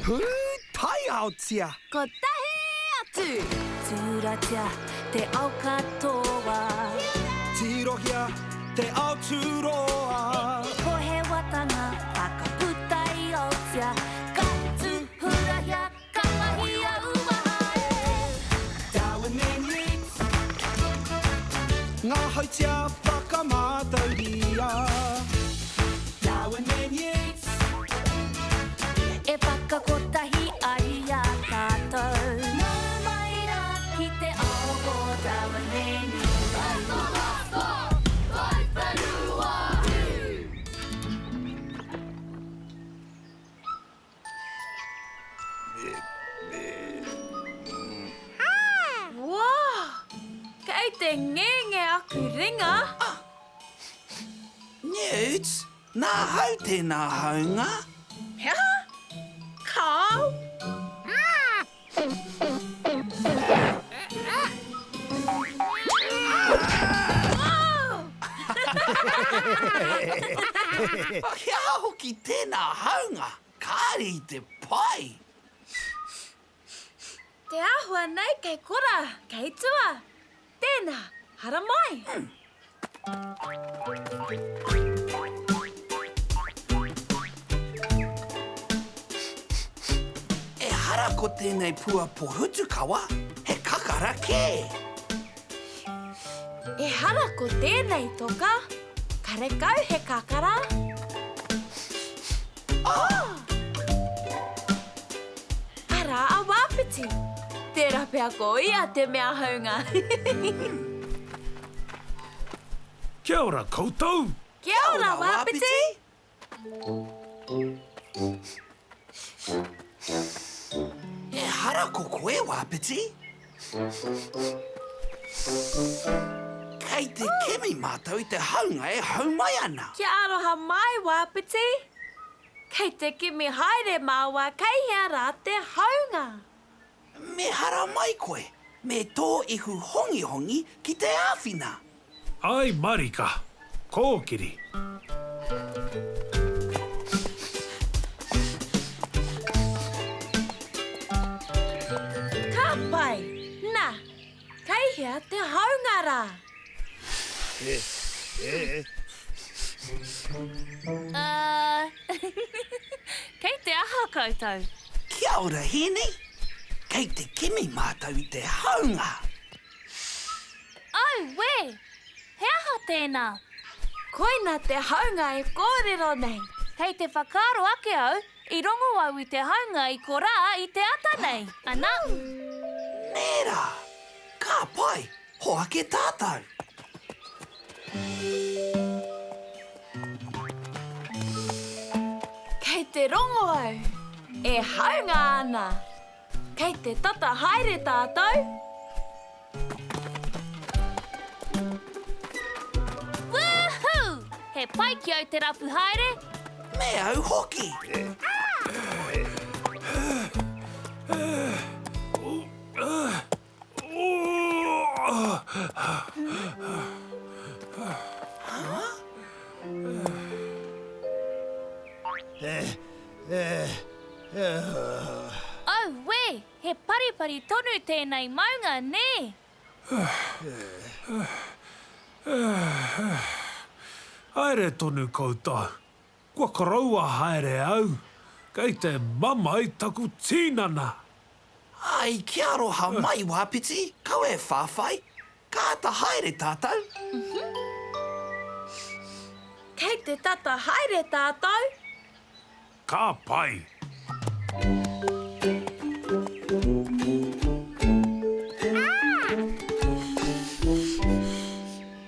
Pūtaiaotia! Kotahi atu! Tūratia te ao katoa. Tirohia te ao tūroa. Ko he watanga whakaputa i Aotea. Ka tūhurahia, ka mahia uaha e. Darwin and Yeats. Ngā hautia whakamātauria. Darwin and Yeats. E whakakotahi ai i a tātou. Nau mai rā ki te ao o Darwin and Yeats. Wow! Kei te ngenge aku ringa! Ah! Newt, nāhau tēnā haunga? He aha? Kāo! He aha hoki tēnā haunga? Kāre i te pai! Te āhua nei kei kora, kei tua. Tēnā, haramai! Ehara ko tēnei pua pohutukawa, he kakara kē! Ehara ko tēnei toka, karekau he kakara. Oh! Arā a Wāpiti. Tērā pea ko ia te mea haunga. Kia ora koutou! Kia ora, Wāpiti! Ehara ko koe, Wāpiti. Kei te kimi mātou i te haunga e hau mai ana. Kia aroha mai, Wāpiti. Kei te kimi haere māua kei hea rā te haunga. Me haramai koe me tō ihu hongihongi ki te āwhina. Āe marika, kōkiri. Ka pai! Na, kei hea te haunga rā? Uh, kei te aha koutou? Kia ora, Hēni! Kei te kimi mātou i te haunga. Auē! He aha tēnā? Koina te haunga e kōrero nei. Kei te whakaaro ake au, i rongo au i te haunga i korā i te ata nei. Ana! Nē rā! Ka pai! Hoake tātou! Kei te rongo au, e haunga ana. Kei te tata haere tātou. Woohoo! He pai ki au te rapu haere. Me au hoki! Auē! He paripari tonu tēnei maunga, nē? Haere tonu koutou. Kua koroua haere au. Kei te mamae taku tinana. Ai, kia aroha mai, Wāpiti, kaua e whāwhai, ka āta haere tātou. Kei te tata haere tātou. Ka pai.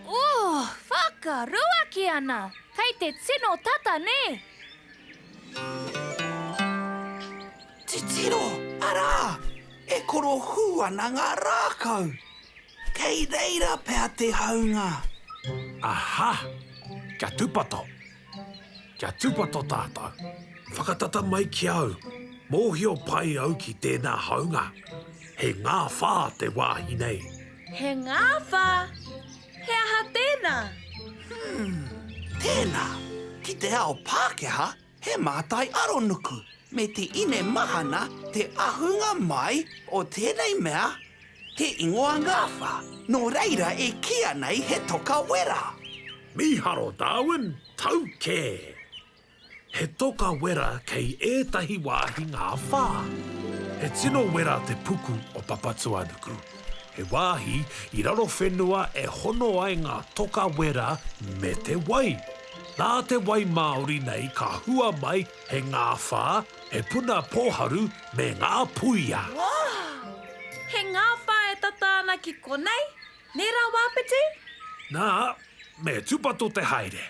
Ooh, whakaruaki ana! Kei te tino tata, nē? Titiro, arā, e korohū ana ngā rākau. Kei reira pea te haunga. Aha! Kia tūpato! Kia tūpato tātou. Whakatata mai ki au. Mōhio pai au ki tēnā haunga. He ngāwhā te wāhi nei. He ngāwhā? He aha tēnā? Hmm, tēnā. Ki te ao Pākehā, he mātai aronuku. me te ine mahana te ahunga mai o tēnei mea, te ingoa ngāwhā, nō reira e kīia nei he toka wera. Mīharo Darwin, tau kē! He toka wera kei ētahi wāhi ngāwhā. He tino wera te puku o Papatūānuku. He wāhi i raro whenua e hono ai ngā toka wera me te wai. Nā te wai māori nei ka hua mai he ngāwhā, he puna pōharu me ngā puia. Wow! He ngāwhā e tata ana ki konei, nē rā Wāpiti? Nā, Me tūpato te haere.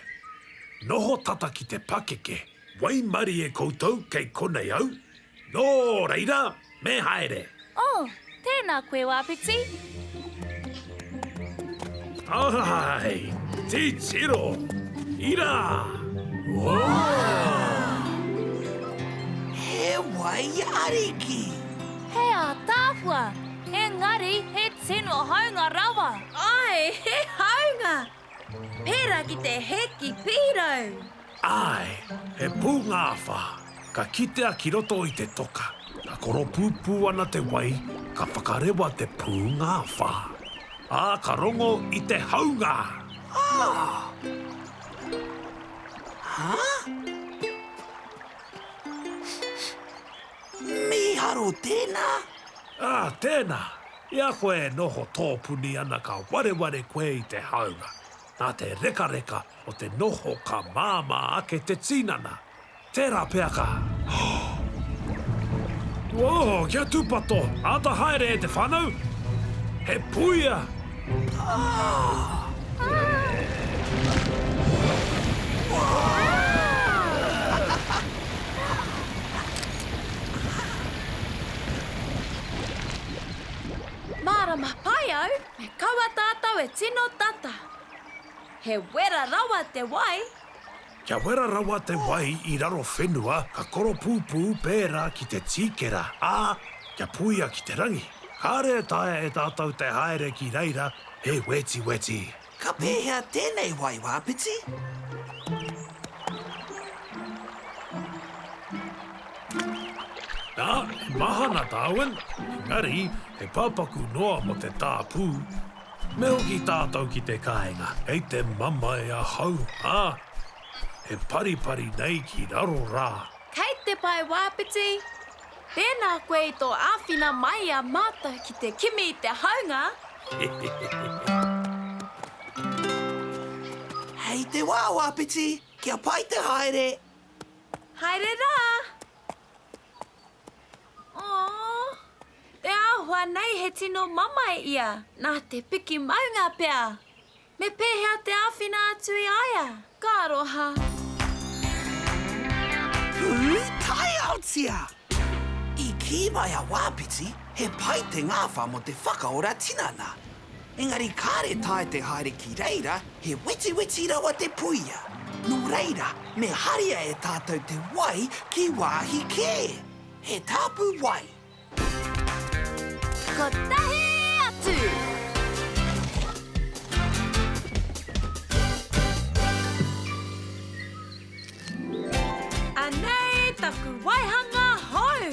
Noho tata ki te pakeke. Waimarie koutou kei konei au. Nō reira, me haere. Oh, tēnā koe Wāpiti. Ai, titiro! Irā! Whoa! He wai ariki! He ātaahua, engari he tino haunga rawa. Āe, he haunga! Pērā ki te hēki pīrau. Āe, he pūngāwhā. Ka kitea ki roto i te toka. Ka koropūpū ana te wai, ka whakarewa te pūngāwhā. Ā, ka rongo i te haunga! Ā! Hā? Mīharo tēnā! Ā, tēnā! I a koe e noho tōpuni ana ka wareware koe i te haunga. Nā te rekareka o te noho ka māmā ake te tinana. Tērā pea ka. Whoa, kia tūpato! Āta haere e te whānau! He puia! Ah! Mārama pai au, me kaua tātou e tino tata. He wera rawa te wai. Kia wera rawa te wai i raro whenua ka koropūpū pērā ki te tīkera, ā, kia puia ki te rangi. Kāre e taea e tātou te haere ki reira, he wetiweti. Ka pēhea tēnei wai, Wāpiti? Nā, he mahana Darwin, engari he pāpaku noa mō te tāpū. Me hoki tātou ki te kāinga, kei te mamae ahau, ā, he paripari nei ki raro rā. Kei te pae Wāpiti, tēnā koe i tō āwhina mai i a mātou ki te kimi i te haunga. Hei te wā, Wāpiti, kia pai te haere. Haere rā! Aww! Te āhua nei he tino mamae ia, nā te piki maunga pea. Me pēhea te āwhina atu i a ia? Ka aroha. Pūtaiaotia! I kī mai a Wāpiti he pai te ngāwhā mō te whakaora tinana. Engari kāre taea te haere ki reira, he wetiweti rawa te puia. Nō reira, me haria e tātou te wai ki wāhi kē. He tāpu wai. Kotahi atu! Anei taku waihanga hou!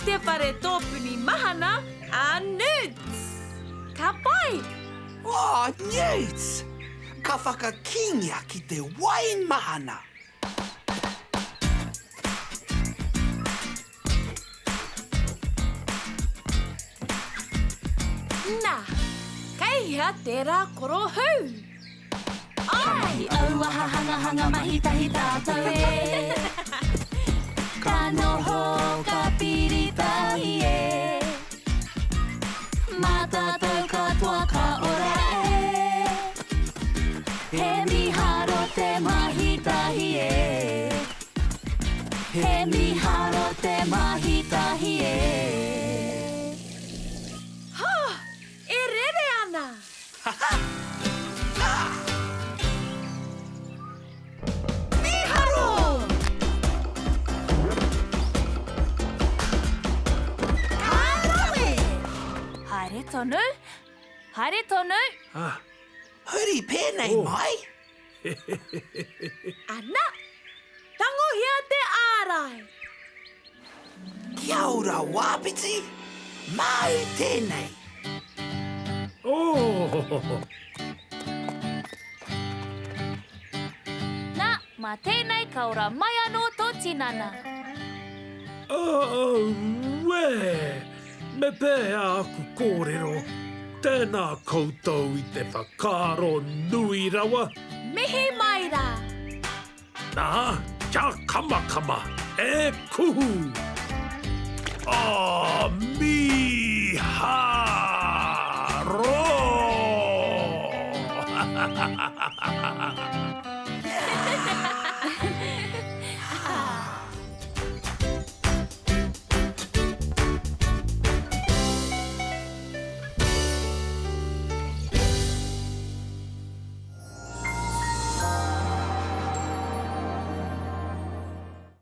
Te whare tōpuni mahana a Newts! Ka pai! Oh, Newts! Ka whakakīngia ki te wai mahana! Nā, kei hea tērā korohū? Ka mahi auaha hangahanga mahi tahi tātou e Ka noho ka piri tahi e Mā tātou katoa ka ora e He mīharo te mahi tahi e He mīharo te mahi tahi e Hā! E rere ana! Mīharo! Ka rawe! Haere tonu, haere tonu. Huri pēnei mai. Ana! Tangohia te ārai! kura wāpiti, māu tēnei. Oh! Nā, mā tēnei ka ora mai anō tō tinana. Auē! Me pēhea aku kōrero? Tēnā koutou i te whakaaro nui rawa. Mihi mai rā! Nā, kia kamakama, e kuhu! Oh, mīharo!